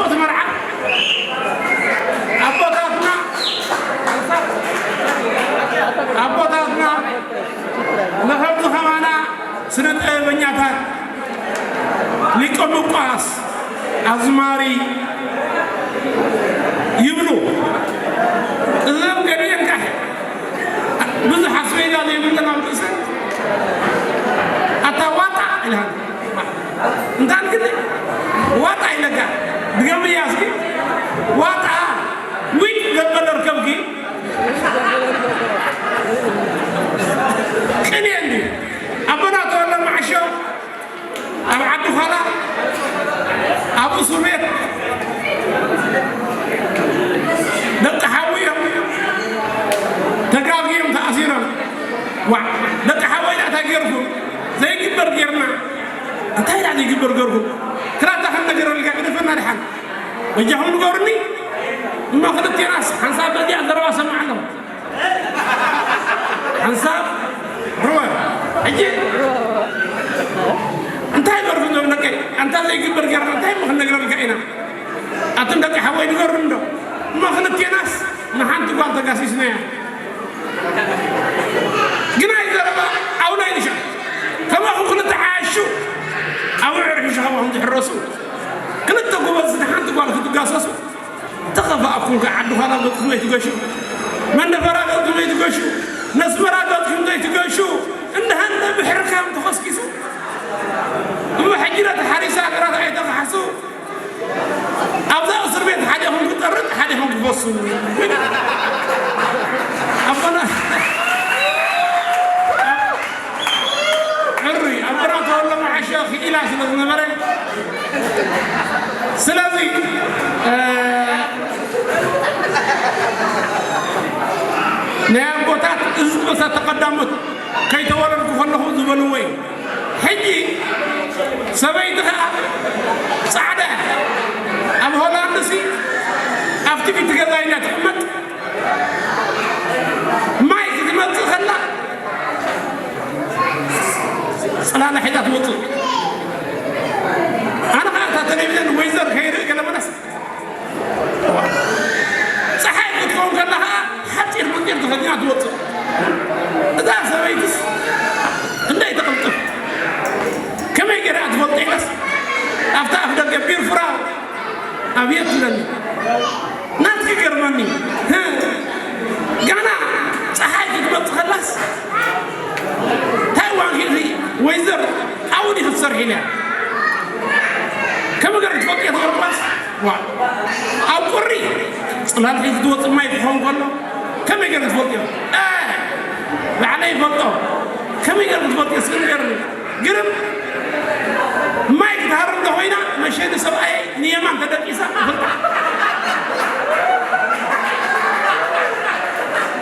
እቲ መርዓ ኣቦታትና ኣቦታትና ንኸምዚ ከማና ስነ ጥበበኛታት ሊቀ ምቋስ ኣዝማሪ ይብሉ። እዞም ገሊኦም ካሕ ብዙሕ ኣስቤዛ ዘይብለን ኣብ ርእሰን ኣታ ዋጣ ኢልሃን እንታን ግዲ ዋጣ ኢለካ ድገምያ እስኪ ዋጣ ዊጥ ገበለ ርከብኪ ቅኔ እንዲ ኣቦና ተወለ ማዕሾ ኣብ ዓዲ ዃላ ኣብ እሱር ቤት ደቂ ሓዊ እዮም ተጋግዮም ተኣሲሮም። ዋ ደቂ ሓወይ ዳእታ ጌርኩም ዘይግበር ጌርና እንታይ ዳ ዘይግበር ገርኩም ክላታ ክንነገረልካ ግደፈና ድሓን በጃኹም ንገሩኒ እሞ ክልቴናስ ሓንሳብ በዚኣ ዘረባ ሰማዕ ኣለኹ ሓንሳብ ሩወ ሕጂ እንታይ ገርኩም ዞም ደቀይ ኣንታ ዘይግበር ጌርና እንታይ እሞ ክንነግረልካ ኢና ኣቱም ደቂ ሓወይ ንገሩኒ ዶ እሞ ክልቴናስ ንሓንቲ ጓል ተጋሲስናያ ግናይ ዘረባ ኣውላይ ንሻ ከማኹም ክልተ ዓያሹ ኣብ ዕርሒሹ ከማኹም ዝሕረሱ ክልተ ጎበዝ ንሓንቲ ጓል ክትጋሰሱ ተኸፋኣኩም ከ ዓዲ ዃላ ገጽኩም ኣይትገሹ መንደፈራ ገጽኩም ኣይትገሹ ነስመራ ገጽኩም ዘይትገሹ እንደሃለ ብሕርካም ተኸስኪሱ እሞ ሕጂ ነቲ ሓሪሳ ግራት ኣይተኻሕሱ ኣብዛ እስር ቤት ሓዲኹም ክጠርጥ ሓዲኹም ክፈሱ ኣቦና ሕሩይ ኣቦና ተወሎ መዓሻ ክኢላ ስለ ዝነበረ ስለዚ ናይ ኣቦታት እዚ መሳ ተቐዳሞት ከይተወለድኩ ከለኹ ዝበልዎ እዩ ሕጂ ሰበይቲ ኸዓ ፃዕዳ ኣብ ሆላንድሲ ኣብቲ ፊት ገዛ ኢላ ትቕመጥ ማይ ክትመፅእ ከላ ፅላላ ሒዛ ትወፅእ ኣነ ከዓ እታ ቴሌቪዘን ወይዘር ከይርኢ ገለ መለስ ፀሓይ ክትከውን ከላ ከዓ ሓፂር መፂር ተኸዲና ትወፅእ እዛ ሰበይትስ እንደይ ተቕልጥፍ ከመይ ገይራ ትፈልጦ ኢለስ ኣብታ ኣፍ ደገ ቢርፍራ ኣብየት ትብለኒ ናትኪ ገርመኒ ጋና ፀሓይ ክትመፅ ከላስ እንታይ ዋንኪ ወይዘር ኣውዲ ክትሰርሒ ኢልያ ከመይ ገር ክትፈልጦ ተቐርባስ ኣብ ቁሪ ፅላል ሒዙ ዝወፅእ ማይ ክኸውን ከሎ ከመይ ገር ክትፈልጥዮ ባዕለይ ይፈልጦ ከመይ ገር ክትፈልጥዮ እስኪ ንገርኒ ግርም ማይ ክትሃር እንተኾይና መሸኒ ሰብኣየይ ንየማን ተደቂሳ ይፈልጣ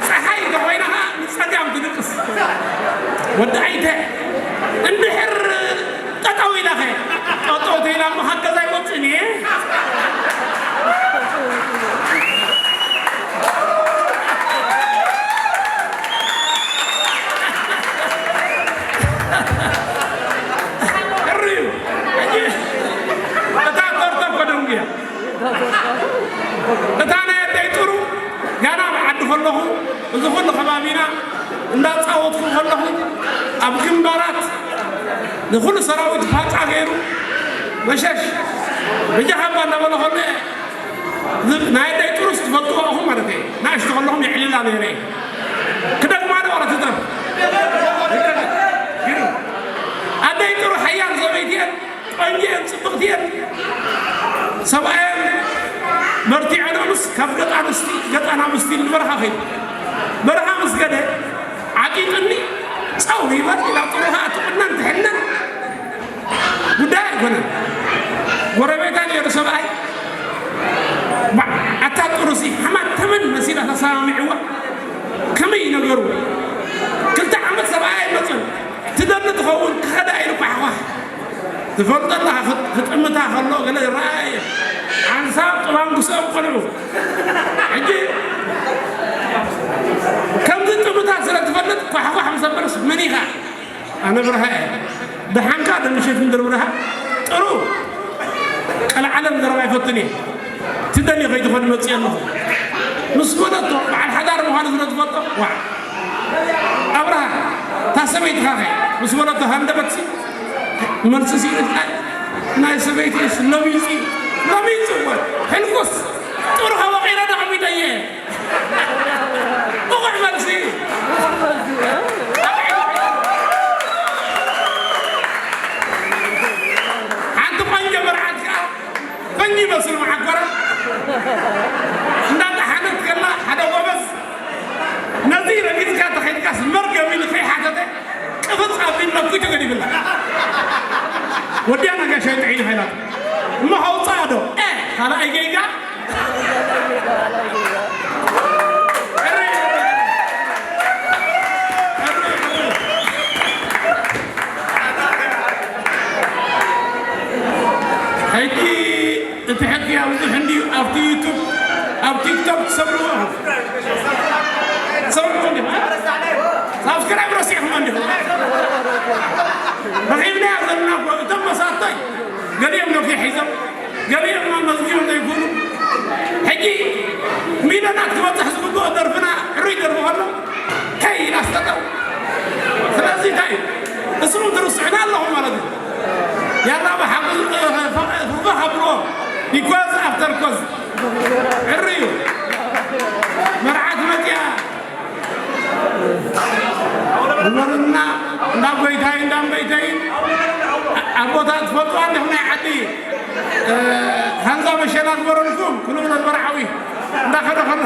ፀሓይ እንተኾይና ከዓ ንፀጋም ትድቅስ ወዲ ዓይተ እንድሕር ጠጠው ኢላኸ ጠጠው ተይላ እሞ ሓገዝ ኣይወፅእን እየ ሕርዩ ሕጂ እታ ቶርቶ እኮ ደንጉያ እታ ናይ ኣደይ ጥሩ ጋና ብዓዲ ከለኹ እዚ ኩሉ ከባቢና እንዳፃወትኩ ከለኹ ኣብ ግንባራት ንኩሉ ሰራዊት ፋጫ ገይሩ መሸሽ በጃኻ እባ እናበለ ከሎ ናይ ኣደይ ጥሩስ ትፈልጥዎ ኢኹም ማለት እየ ናእሽቱ ከለኹም የዕልላ ነይረ እየ ክደግማ ዶ ዋላ ትትረፍ ኣደይ ጥሩ ሓያል ሰበይቲ እየን ቆንጆ እየን ፅብቕቲ እየን ሰብኣየን በርቲዐን ምስ ካብ ገጣ ኣንስቲ ገጣ ኣናብስቲ ንበረኻ ከይዱ በረኻ ምስ ገደ ዓጢጥኒ ጸው ይበል ኢላ ጥሩ ከዓ ትቑነን ትሕነን ጉዳይ ኣይኮነን ጎረቤታ ነይሩ ሰብኣይ ኣታ ጥሩሲ ሓማት ተመን መሲላ ተሰማሚዕዋ ከመይ ነገሩ ክልተ ዓመት ሰብኣይ ኣይመፅን ትደሊ ትኸውን ክኸዳ ኢሉ ኳሕኳሕ ትፈልጦ ኣለኻ ክጥምታ ከሎ ገለ ይረኣየ ሓንሳብ ጥባን ክስኦም ቆልዑ ሕጂ ከምዚ ጥምታ ስለ ትፈልጥ ኳሕኳሕ ምሰበርስ መን ኢኻ ኣነ ብርሃ እየ ደሓንካ ደምሸት ምድር ብርሃ ጥሩ ቀልዓለም ዘረባ ይፈትን እየ። ትደልዮ ከይትኾን መፅእ ኣለኹ ምስ በለቶ፣ በዓል ሓዳር ምዃኑ ስለ ዝፈልጦ፣ ዋ ኣብርሃ፣ እታ ሰበይትኻ ኸ ምስ በለቶ፣ ሃንደበትሲ፣ መልስሲ፣ ናይ፣ ናይ ሰበይትስ ለሚፂ፣ ለሚፂ እወ፣ ሕልኩስ ጥሩኻ ወቒረ ዶ ኣቐሚጠየ። ብቑዕ መልሲ። ሓንቲ ቆንጆ መርዓት ከኣ ፈንጂ ይመስል መዓኮራ እንዳጠሓነት ከላ ሓደ ጎበዝ ነዚ ረጊጽካ ተኸይድካስ መርገም ኢሉ ከይሓተተ ቅፍጽ ኣቢሉ ነኲቱ ገዲፍላ። ወዲያ ነጋሻይ ጥዒ ኢላ እሞ ሃውጻ ዶ? ኤ፣ ካልኣይ ጌጋ። ሕጂ እቲ ሕጊ ኣብዝሕ እንድዩ ኣብቲ ዩቱብ፣ ኣብ ቲክቶክ ትሰምዕዎ ኢኹም። ትሰምዕዎ እንዲኹም። ሳብስክራይብ ረሲዕኹም እንዲኹም። ረኺብናያ ዘለና እኮ እቶም መሳቶይ ገሊኦም ዶ ሒዞም ገሊኦም መዝጊቦም ዘይኮኑ። ሕጂ ሚልዮናት ክበፅሕ ዝግብኦ ደርፍና ዕሩይ ደርፊ ከሎ ከይ ኢላ ስተጠው። ስለዚ እንታይ እዩ? እስኹም ትርስዑና ኣለኹም ማለት እዩ። ያላ ብሓቂ ፍቕፍቕ ኣብልዎ። ቢኮዝ ኣፍተር ኮዝ ዕሪ እዩ። መርዓት መፅያ። እመኑና፣ እንዳ ጎይታይ፣ እንዳ እምበይተይ፣ ኣቦታት ትፈልጥዋ እንዲኹም ናይ ዓዲ፣ እ፣ ሃንዛ መሸላ ዝበረልኩም፣ ክንብሎ መርዓዊ እንዳኸደ ከሎ።